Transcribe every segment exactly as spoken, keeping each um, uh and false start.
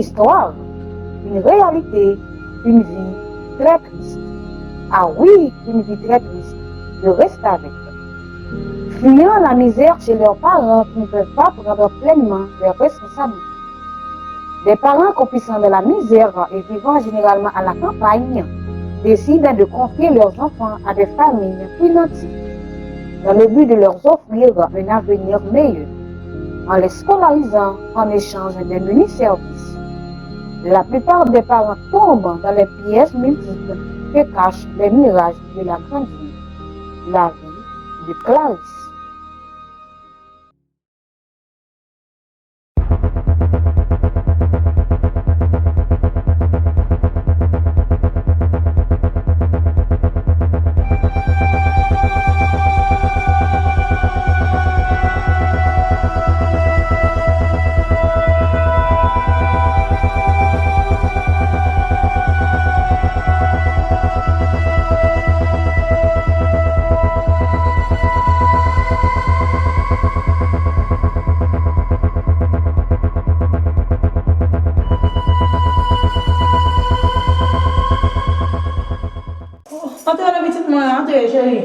Histoire, une réalité, une vie très triste. Ah oui, une vie très triste. Je reste avec. Fuyant la misère chez leurs parents qui ne peuvent pas prendre pleinement leurs responsabilités. Des parents croupissant dans la misère et vivant généralement à la campagne décident de confier leurs enfants à des familles plus nanties dans le but de leur offrir un avenir meilleur en les scolarisant en échange des menus services. La plupart des parents tombent dans les pièges multiples que cachent les mirages de la grande ville. La vie de Clarisse. Antre non pitit mwen, antre cheri.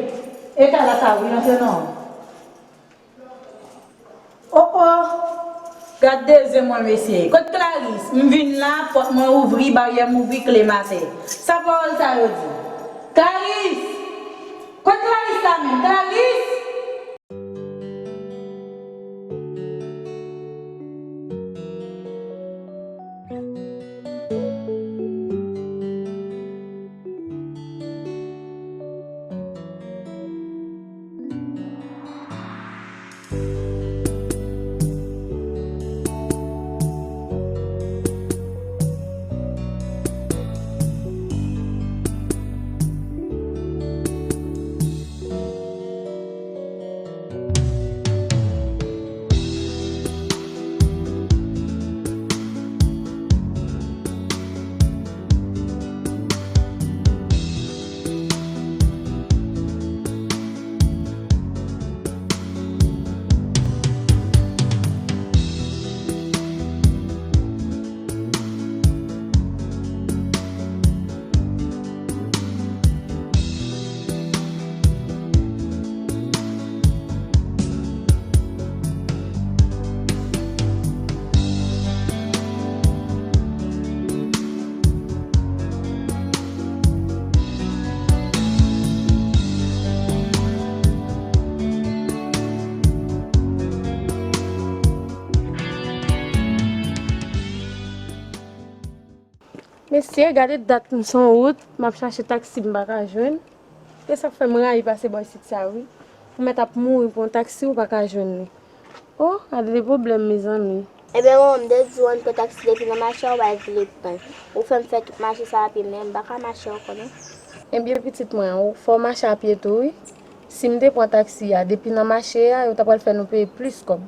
E kay la sa wi, antre non. Oh oh! Gad de zen mwen mesye. Kot Clarisse? M vin la, pòt mwen ouvri, baryè m ouvri, kle m atè. Sa pawòl sa yo di? Clarisse! Kot Clarisse la menm? Clarisse! Mesye, gade dat m sou wout, m ap chache taksi m pa ka jwenn. E sa k fè m rayi pase bò isit sa wi. Ou mèt ap mouri pou yon taksi ou pa ka jwenn li. Oh, gade de pwoblèm mezanmi. Ebyen manman, m te di w ann pran taksi depi nan mache a ou pa vle pran. Ou fè m fè tout mache sa a pye men m pa ka mache ankò non. Ebyen pitit mwen, ou fò w mache a pye tou wi. Si m te pran taksi a depi nan mache a, yo ta pral fè nou peye plis kòb.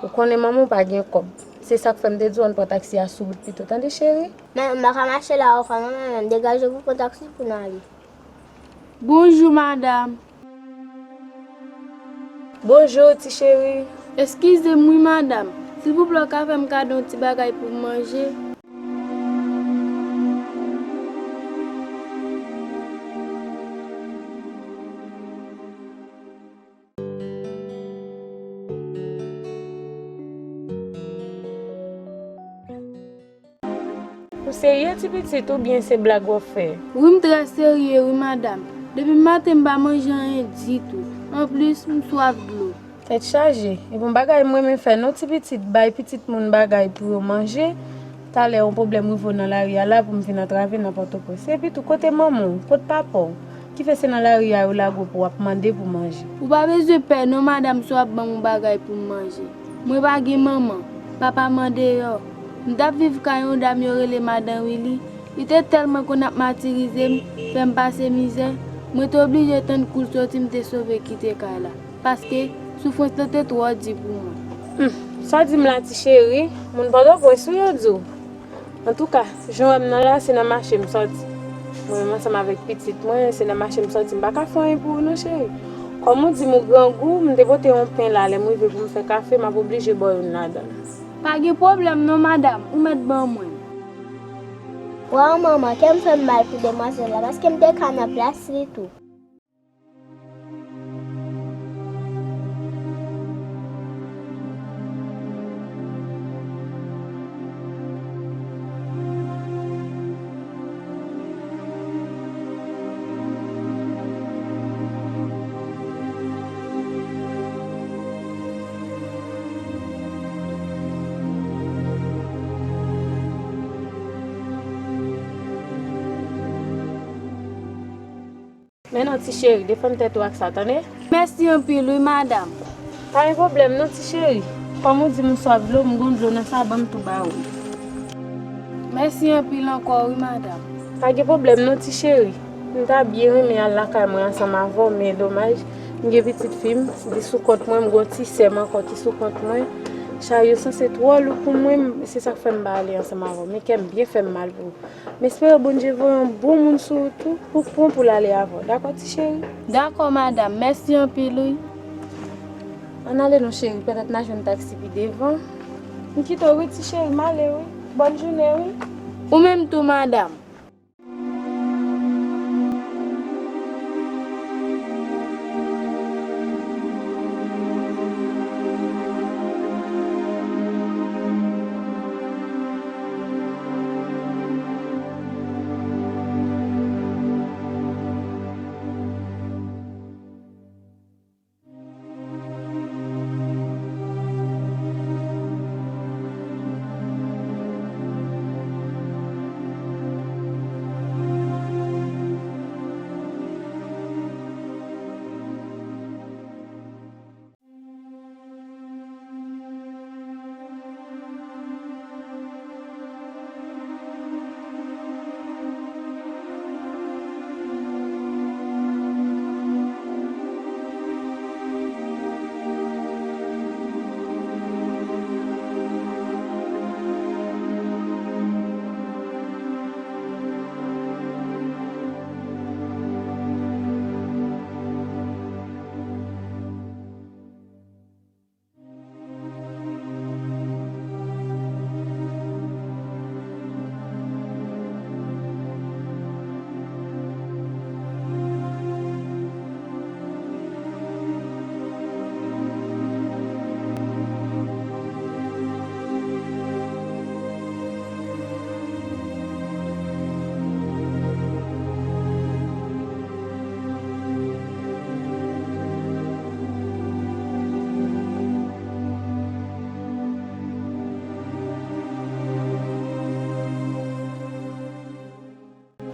Ou konnen manman w pa gen kòb. Se sa k fè m te di w ann pran taksi a sou wout pito, tande cheri? Men m pa ka mache la ankò non manman, degaje w pou pran taksi pou n ale. Bonjou madanm. Bonjou ti cheri. Eskize m wi madanm, silvouplè w ka fè m kado yon ti bagay pou m manje? Ou serye ti pitit oubyen se blag w ap fè? Wi m trè serye wi madanm. Depi maten m pa manje anyen ditou. Anplis m swaf dlo. Tèt chaje. E bon bagay m renmen fè non ti pitit, bay pitit moun bagay pou yo manje. Talè yon pwoblèm rive w nan lari a la pou m vin antrave nan Pòtoprens. Epi tou kote manman w? Kot papa w? Ki fè se nan lari a yo lage w pou w ap mande pou manje. Ou pa bezwen pè non madanm si w ap ban m yon bagay pou m manje. Mwen pa gen manman, papa m andeyò. M t ap viv kay yon dam yo rele Madan Willy. Li te tèlman konn ap matirize m, fè m pase mizè, mwen te oblije tann kou l soti m te sove kite kay la. Paske soufrans lan te twò di pou mwen. Humm, sa w di m la ti cheri, moun Pòtoprens wi yo di w. Antouka, jan w wè m nan la, se nan mache m sòti. Mwen menm ansanm avèk pitit mwen, se nan mache m sòti. M pa ka fè anyen pou ou non cheri. Kòm ou di m ou grangou, m te pote yon pen la, lè m rive pou m fè kafe, m ap oblije ba w youn ladan l. Pa gen pwoblèm non madanm, ou mèt ban mwen. Waw manman, kè m fè m mal pou demwazèl la, paske m te ka nan plas li tou. Men non, ti cheri, defann tèt ou ak sa, tande? Mèsi anpil, wi, madanm. Pa gen pwoblèm, non, ti cheri. Kòm ou di m ou swaf dlo, m gon dlo nan sa, ban m tou ba ou. Mèsi anpil ankò, wi, madanm. Pa gen pwoblèm, non, ti cheri. M ta byen renmen al lakay mwen ansanm avè w, men domaj, m gen pitit fi m, li sou kont mwen, m gon ti sè m ankò ki sou kont mwen. Chay yo sanse twò lou pou mwen, m- se sa k fè m pa ale ansanm avè w. Men kè m byen fè m mal pou ou. M espere Bondye voye yon bon moun sou wout ou pou pran pou l ale avè w. Dakò, ti cheri? Dakò, madanm. Mèsi anpil, wi. Ann ale non, cheri. Petèt n a jwenn taksi pi devan. M kite w, wi, ti cheri. M ale, wi. Bòn jounen, wi. Ou menm tou, madanm.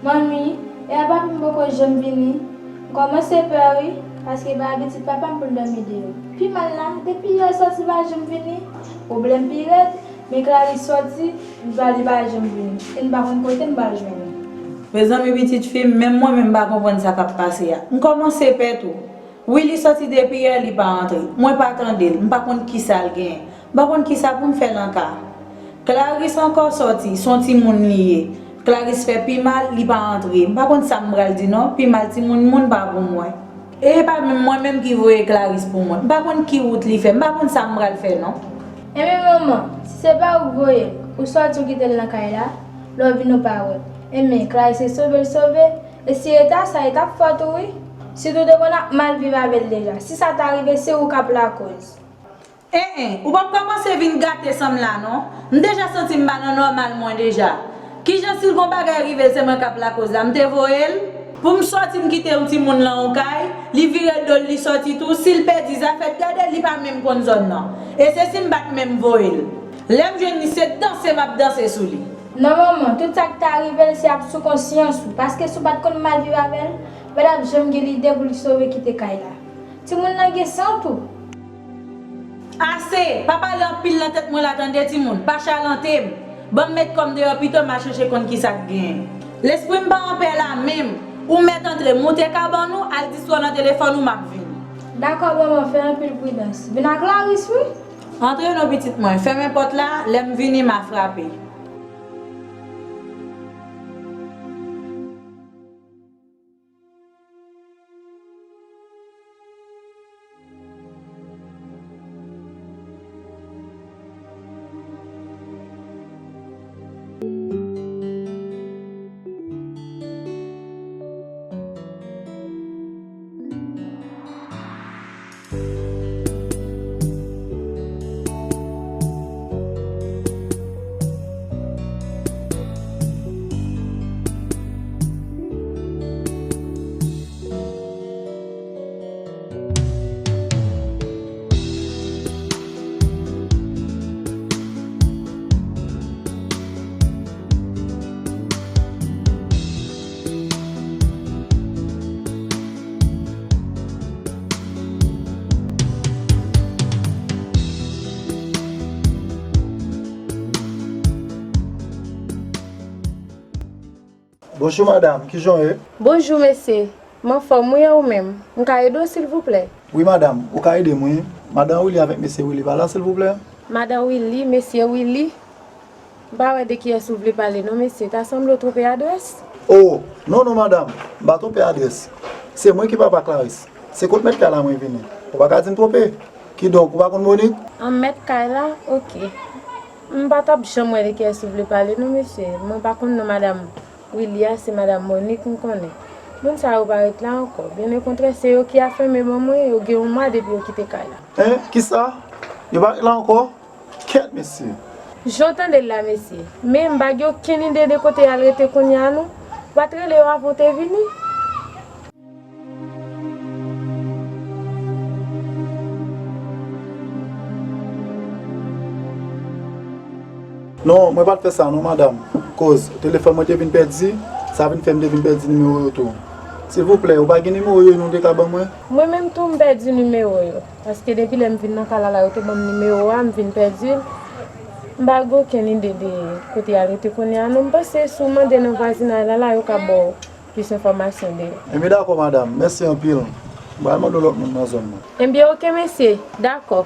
Manmi, e a papi m poko janm vini? M kòmanse pè wi, paske pa abitid papa m pou l dòmi deyò. Pi mal la, depi yè l sòti pa janm vini. Pwoblèm pi rèd, men Clarisse sòti, li pa, li pa janm vini. E m pa konn kote m pral jwenn li. Mezanmi pitit fi m, menm mwen menm m pa konprann sa k ap pase a. M kòmanse pè tou. Wi, li sòti depi yè, li pa antre. Mwen pa tande l, m pa konn kisa l genyen. M pa konn kisa pou m fè nan ka. Clarisse ankò sòti, s on timoun li ye. Clarisse fè pi mal, li pa antre. M pa konn sa m pral di non, pi mal timoun moun pa pou mwen. E pa menm mwen menm ki voye Clarisse pou mwen. M pa konn ki wout li fè, m pa konn sa m pral fè non. Enben manman, si se pa ou k voye l, ou sòti ou kite l nan kay la, lè w vini w pa wè l. Enben Clarisse se sove l sove, e si e ta sa, e t ap fòt ou wi. Si tou te konn ap mal viv avè l deja, si sa ta rive, se ou k ap lakoz. En en, ou p ap kòmanse vin gate san m la non. M deja santi m pa nan nòmal mwen deja. Kijan si l gon bagay rive l se mwen k ap lakoz la, m te voye l? Pou m sòti m kite yon timoun lan yon kay, li vire do l li sòti tou, si l pèdi zafè l gade li pa menm konn zòn nan. E se si m pa t menm voye l. Lè m jwenn li se danse m ap danse sou li. Non manman, tout sa k ta rive l se ap sou konsyans ou, paske si w pa t konn mal viv avè l, ou pa t ap janm gen lide pou l sove kite kay la. Timoun nan gen san tou. Ase! Pa pale anpil nan tèt mwen la tande timoun, pa chalante m. Ban m met kò m deyò pito m al chèche konn kisa k genyen. Lespri m pa anpè la menm. Ou mèt antre, moute kabann ou, al distrè w nan telefòn ou m ap vini. Dakò manman, fè anpil pridans. Vin ak Clarisse wi. Antre non pitit mwen, fèmen pòt la, lè m vini m a frape. Bonjou madanm, kijan w ye? Bonjou mesye, m anfòm wi, e ou menm? M ka ede w silvouplè? Wi madanm, ou ka ede m wi. Madan Willy avèk mesye Willy pa la silvouplè? Madan Willy, mesye Willy? M pa wè de kiyès ou vle pale non mesye, ta sanble w twonpe adrès? O, non non madanm, m pa twonpe adrès. Se mwen ki papa Clarisse. Se kot mèt kay la mwen vini. Ou pa ka di m twonpe. Kidonk, ou pa konn Monique? An, mèt kay la? Oke. M pa t ap janm wè de kiyès ou vle pale non mesye. Mwen pa konn non madanm Willy a, se madanm Monique m konnen. Moun sa yo pa ret la ankò. Byen okontrè, se yo ki afeme ban mwen, yo gen yon mwa depi yo kite kay la. Hein? Kisa? Yo pa ret la ankò? Kèt mesye! Jan w tande l la mesye. Men m pa gen okenn ide de kote y al rete kounye a non. Ou pa t rele yo avan w te vini? Non, mwen pa t fè sa non madanm. Koz telefòn mwen te vin pèdi, sa vin fè m te vin pèdi nimewo yo tou. Silvouplè, ou pa gen nimewo yo non w te ka ban mwen? Mwen menm tou m pèdi nimewo yo. Paske depi lè m vin nan kay la la, yo te ban m nimewo a, m vin pèdi l. M pa gen okenn ide de kote y al rete kounye a non. M panse si w mande nan vwazinay la la, yo ka ba w plis enfòmasyon de yo. Enben dakò madanm, mèsi anpil. M pral mande yon lòt moun nan zòn nan. Enben oke mesye, dakò.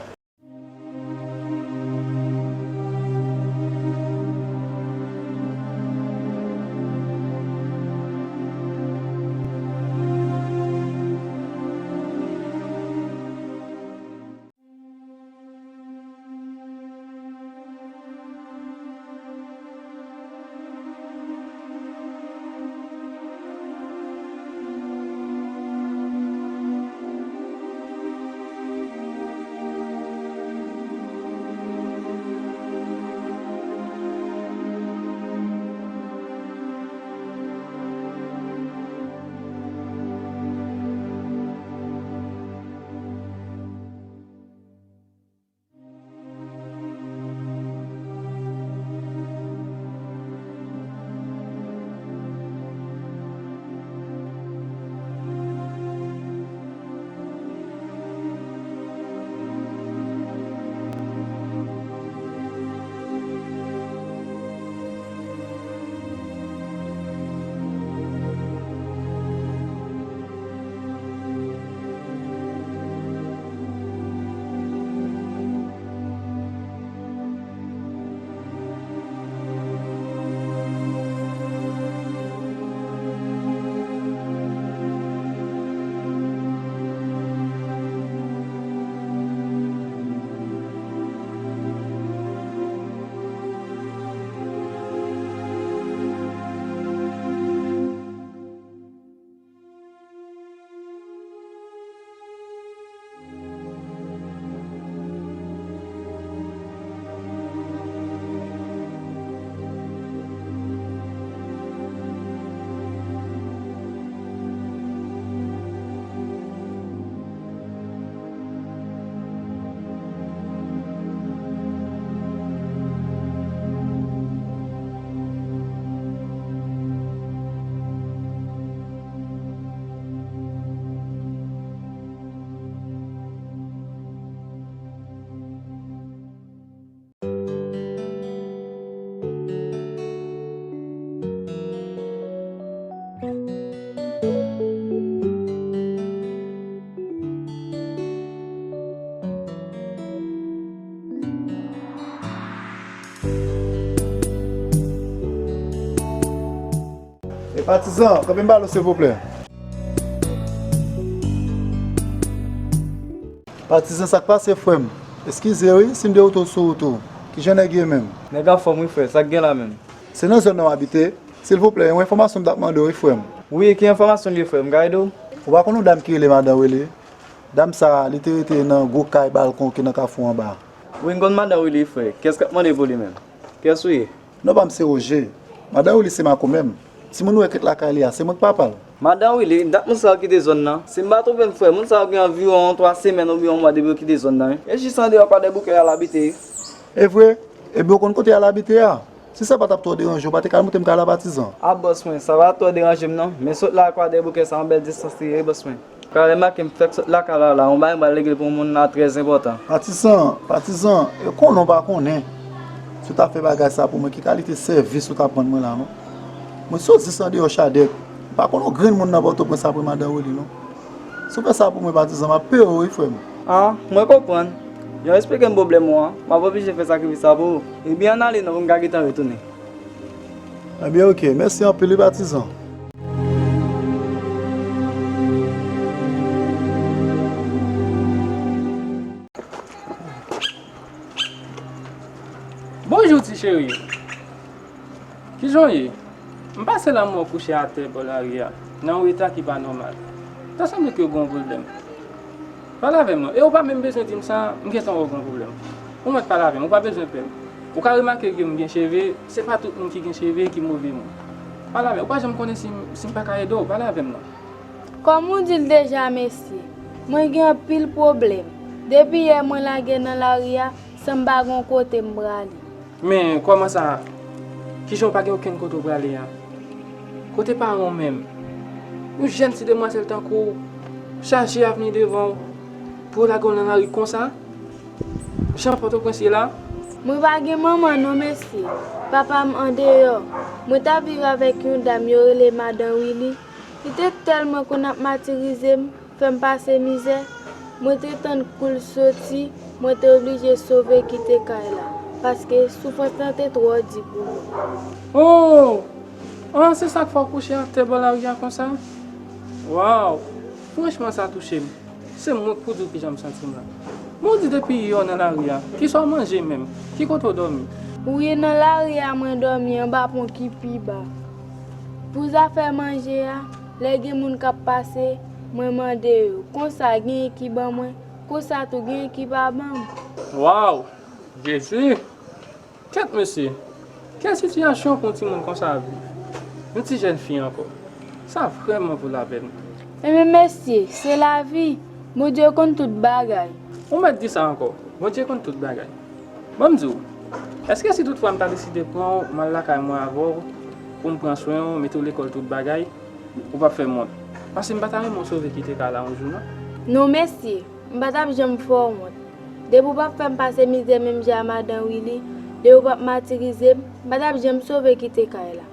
E patizan, kanpe m pale w silvouplè. Patizan, sa k pase frè m? Eskize wi si m dewoute w sou wout ou. Kijan nèg ye menm? Nèg anfòm wi frè, sa k gen la menm? Se nan zòn nan w abite? Silvouplè, yon enfòmasyon m t ap mande w wi frè m. Wi, ki enfòmasyon l ye frè m? M ka ede w? Ou pa konn yon dam ki rele Madan Wele? Dam sa a, li te rete nan gwo kay balkon ki nan kafou anba a. Wi, m konn Madan Wele wi frè. Kiyès k ap mande pou li menm? Kiyès ou ye? Non pa m se Roger. Madan Wele se Mako menm. Timoun ou wè k ret lakay li a, se mwen k papa l. Madan Wele, dat moun sa yo kite zòn nan? Si m pa twonpe m frè, moun sa yo gen anviwon twa semèn oubyen yon mwa depi yo kite zòn nan wi. E jis andeyò Kwadèboukè y al abite wi. E vre? Ebyen ou konn kote y al abite a? Si sa pa t ap twò deranje w, ou pa te ka al montre m kay la patizan? A bòs mwen, sa pa twò deranje m non. Men sot la a Kwadèboukè sa yon bèl distans li ye wi bòs mwen. Ou ka remake m fèk sot lakay la la, yon bagay m pral regle pou yon moun la trè enpòtan. Patizan, patizan, e konnen w pa konnen. Si w ta fè bagay sa pou mwen, ki kalite sèvis ou t ap rann mwen la non? Mwen sot jis andeyò Chadèk. M pa konn yon grenn moun nan Pòtoprens apre madan Wili, non. Si w fè sa pou mwen, Patizan, m ap peye w, wi, frè m. Ah, mwen konprann. Jan w esplike m pwoblèm ou an, m ap oblije fè sakrifis sa pou ou. Ebyen, ann ale non, pou m ka gentan retounen. Ebyen, oke. Mèsi anpil, wi, Patizan. Bonjou, ti cheri. Kijan w ye? M pase la, m wè w kouche atè bò lari a, nan yon eta ki pa nòmal. Ta sanble ke w gen yon pwoblèm. Pale avè m non. E ou pa menm bezwen di m sa, m gentan wè w gen yon pwoblèm. Ou mèt pale avè m, ou pa bezwen pè m. Ou ka remake ke m gen cheve, se pa tout moun ki gen cheve ki move moun. Pale avè m, ou pa janm konnen si m, si m pa ka ede w, pale avè m non. Kòm ou di l deja, mesye, mwen gen anpil pwoblèm. Depi yè mwen lage nan lari a, san m pa gen yon kote m prale. Men, kòman sa? Kijan w pa gen okenn kote w prale a? Kote paran w menm? Yon jèn ti demwazèl tankou w, chaje avni devan w, pou yo lage w nan lari konsa? Jan Pòtoprens ye la? Mwen pa gen manman non, mesye. Papa m andeyò. Mwen t ap viv avèk yon dam yo rele Madan Wili. Li te tèlman konn ap matirize m, fè m pase mizè, mwen te tann kou l soti, mwen te oblije sove kite kay la, paske soufrans lan te twò di pou mwen. Oh! Ah, se sa k fè w kouche atè bò lari a konsa? Waw! Franchman, sa touche m. Se mwen k pou di w kijan m santi m la. Men w di depi yè w nan lari a, kisa w manje menm? Ki kote w dòmi? Wi, nan lari a mwen dòmi anba pon ki pi ba. Pou zafè manje a, lè gen moun k ap pase, mwen mande yo. Konsa, genyen ki ban mwen, konsa tou, genyen ki pa ban m. Waw! Jezi! Kèt mesye! Kèl sitiyasyon pou yon timoun konsa ap viv? Yon ti jèn fi ankò. Sa vrèman vo lapèn. Ebyen mesye, se lavi. Bondye konn tout bagay. Ou mèt di sa ankò. Bondye konn tout bagay. Ban m di w, èske si toutfwa m ta deside pran w, m al lakay mwen avè w, pou m pran swen w, mete w lekòl tout bagay, ou p ap fè m wont? Paske m pa ta renmen w sove kite kay la yon jou, non. Non, mesye, m pa t ap janm fè w wont. Depi w p ap fè m pase mizè menm jan a Madan Wili, depi w p ap matirize m, m pa t ap janm sove kite kay la.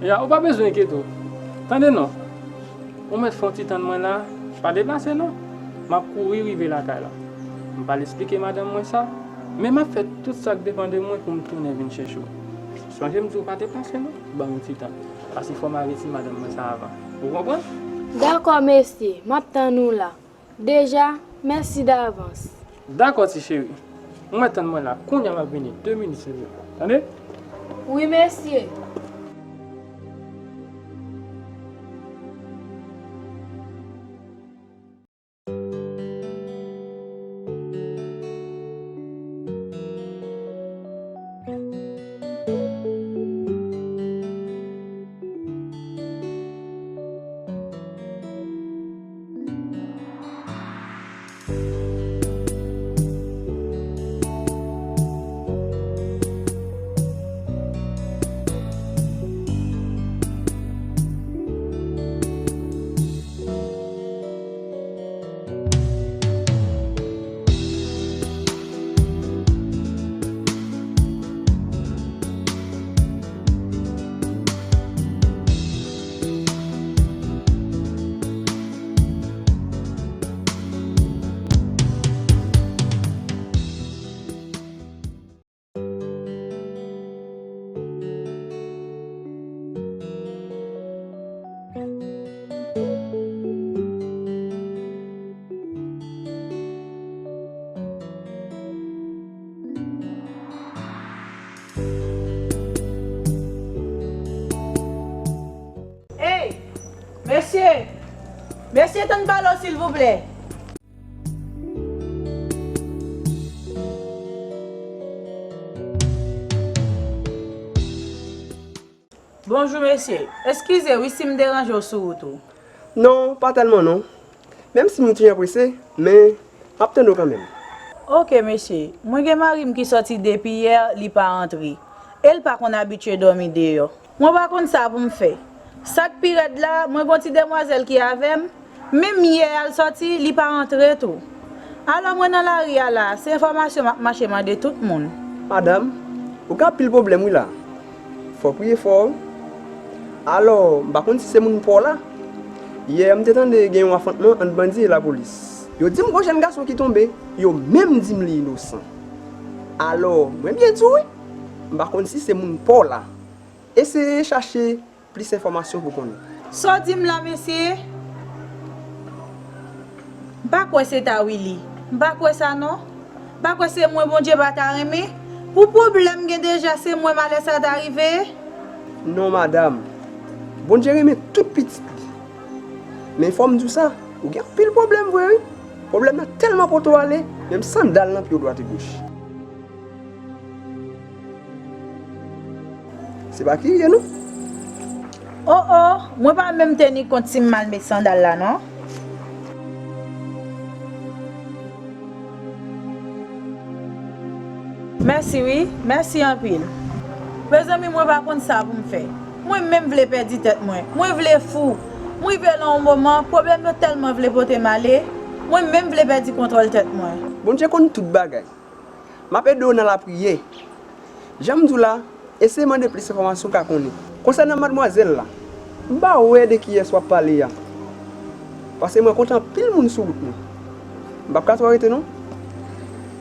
Ya, ou pa bezwen enkyete w. Tande non, ou mèt fè yon ti tann mwen la, pa deplase non. M ap kouri rive lakay la. M pral esplike madanm mwen sa, men m ap fè tout sa k depann de mwen pou m tounen vin chèche w. Sonje m di w pa deplase non, ban m yon ti tan. Paske fò m avèti madanm mwen sa avan. Ou konprann? Dakò, mesye, m ap tann ou la. Deja, mèsi davans. Dakò, ti cheri. Ou mèt tann mwen la. Kounye a m ap vini. De minit, silvouplè. Tande? Wi, mesye. Ey! Mesye! Mesye, tann pale w, silvouplè! Bonjou, mesye. Eskize wi si m deranje w sou wout ou. Non, pa tèlman non. Menm si m yon ti jan prese, men m ap tande w kanmenm. Oke, mesye. Mwen gen mari m ki sòti depi yè, li pa rantre. E l pa konn abitye dòmi deyò. Mwen pa konn sa pou m fè. Sa k pi rèd la, mwen gen yon ti demwazèl ki avè m, menm yè a l sòti, li pa rantre tou. Alò mwen nan lari a la, se enfòmasyon m ap mache mande tout moun. Madanm, ou gen anpil pwoblèm wi la. Fò w priye fò, Alò, m pa konn si se moun pa w la. Yè, m te tande gen yon afwontman ant bandi e lapolis. Yo di m gon jèn gason ki tonbe, yo menm di m li inosan. Alò, mwen byen di w wi, m pa konn si se moun pa w la. Eseye chache plis enfòmasyon pou konnen. Sa w di m la, mesye? M pa kwè se ta Willy. M pa kwè sa non. M pa kwè se mwen Bondye pa ta renmen. Pou pwoblèm gen deja, se mwen malè sa ta rive. Non, madanm. Bondye renmen tout pitit li. Men fò m di w sa, ou gen anpil pwoblèm vre wi. Pwoblèm nan tèlman pote w ale, menm sandal nan pye w dwat e goch. Se pa kirye non. Oh oh, mwen pa menm teni kont si m mal met sandal la non. Mèsi wi, mèsi anpil. Mezanmi, mwen pa konn sa pou m fè. Mwen menm vle pèdi tèt mwen. Mwen vle fou. M rive nan yon moman, pwoblèm yo tèlman vle pote m ale, mwen menm vle pèdi kontwòl tèt mwen. Bondye konn tout bagay. M ap ede w nan lapriyè. Jan m di w la, eseye mande plis enfòmasyon w ka konnen. Konsènan madmwazèl la, m pa wè de kiyès w ap pale a. Paske mwen kontan anpil moun sou wout mwen. M p ap ka twò rete non.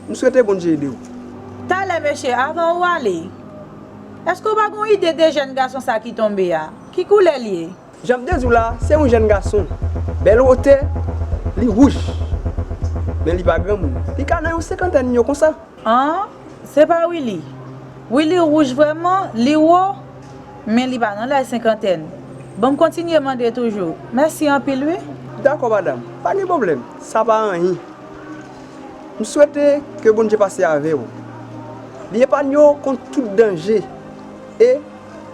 M swete Bondye ede w. Talè, mesye, avan ou ale, èske w pa gon ide de jèn gason sa ki tonbe a? Ki koulè l ye? Jan m te di w la, se yon jèn gason. Bèl wotè, li wouj. Men li pa granmoun. Li ka nan yon senkantèn yo konsa. An, se pa Willy. Willy wouj vrèman, li wo, men li pa nan laj senkantèn. Ban m kontinye mande toujou. Mèsi anpil wi. Dakò madanm, pa gen pwoblèm, sa pa anyen. M swete ke Bondye pase avè w. Li epanye w kont tout danje e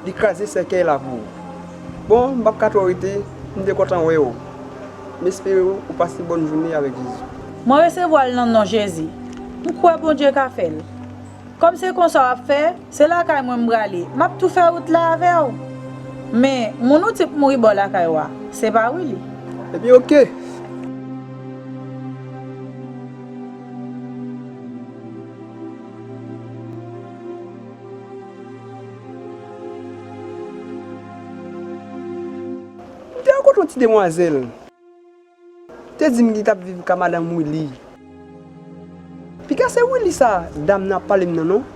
li kraze sèkèy la pou ou. Bon, m p ap ka twò rete, m te kontan wè w. M espere w pase bòn jounen avèk Jezi. Mwen resevwa l nan non Jezi. M kwè Bondye ka fè l. Kòm se konsa w ap fè, se lakay mwen m prale. M ap tou fè wout la avè w. Men, moun ou di k mouri bò lakay w a, se pa Willy. Ebyen, oke. M te rankontre yon ti demwazèl. Te di m li t ap viv ka madanm Willy. Piga se Willy sa dam nan ap pale m nan non.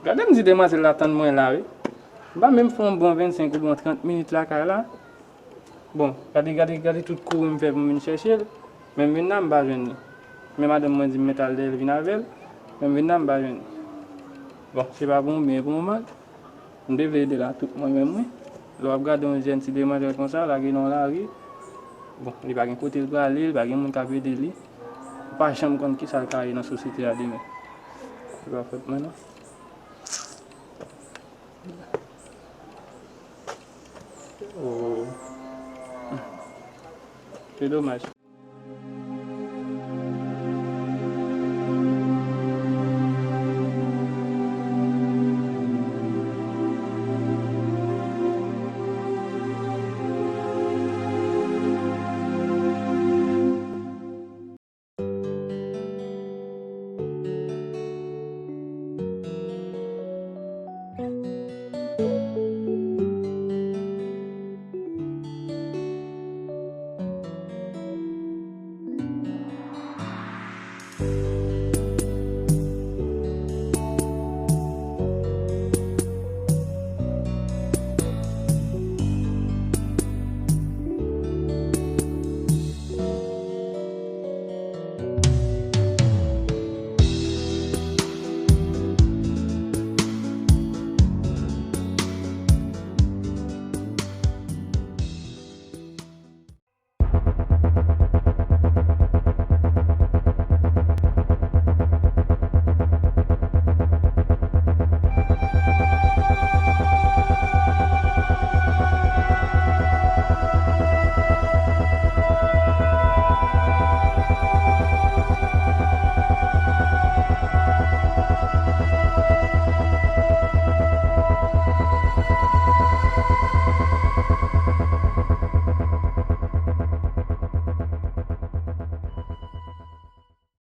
Gade m di demwazèl la tann mwen la wi. M pa menm fè yon bon vennsenk oubyen trant minit lakay la. Bon, gade, gade, gade tout kouri m fè pou m vin chèche l. Men m vin la, m pa jwenn li. Men madanm mwen di m mèt al dèyè l vin avè l. Men m vin la, m pa jwenn li. Bon, se pa pou yon byen, pou yon mal. M te vle ede l a tout mwen menm wi. Lè w ap gade yon jèn ti demwazèl konsa, lage nan lari. Bon, li pa gen kote l prale, li pa gen moun k ap ede li. Ou pa janm konn kisa l ka ye nan sosyete a demen. Se pa fòt mwen non. Oh. Se domaj.